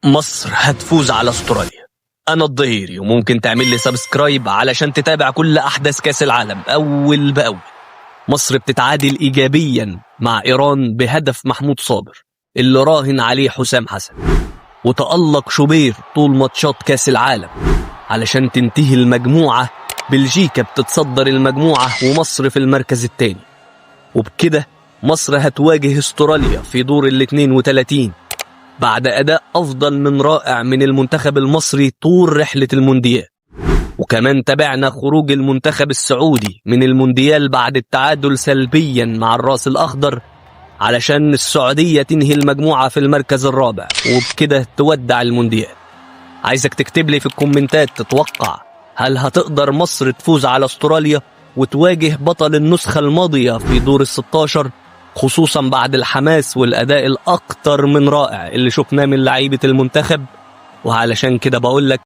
مصر هتفوز على استراليا. انا الظهيري، وممكن تعمل لي subscribe علشان تتابع كل احداث كاس العالم اول باول. مصر بتتعادل ايجابيا مع ايران بهدف محمود صابر اللي راهن عليه حسام حسن، وتألق شوبير طول ماتشات كاس العالم علشان تنتهي المجموعة. بلجيكا بتتصدر المجموعة ومصر في المركز الثاني، وبكده مصر هتواجه استراليا في دور ال 32 بعد أداء أفضل من رائع من المنتخب المصري طول رحلة المونديال. وكمان تابعنا خروج المنتخب السعودي من المونديال بعد التعادل سلبيا مع الراس الأخضر علشان السعودية تنهي المجموعة في المركز الرابع وبكده تودع المونديال. عايزك تكتب لي في الكومنتات تتوقع هل هتقدر مصر تفوز على استراليا وتواجه بطل النسخة الماضية في دور ال16، خصوصا بعد الحماس والأداء الأكتر من رائع اللي شفناه من لعيبة المنتخب. وعلشان كده بقولك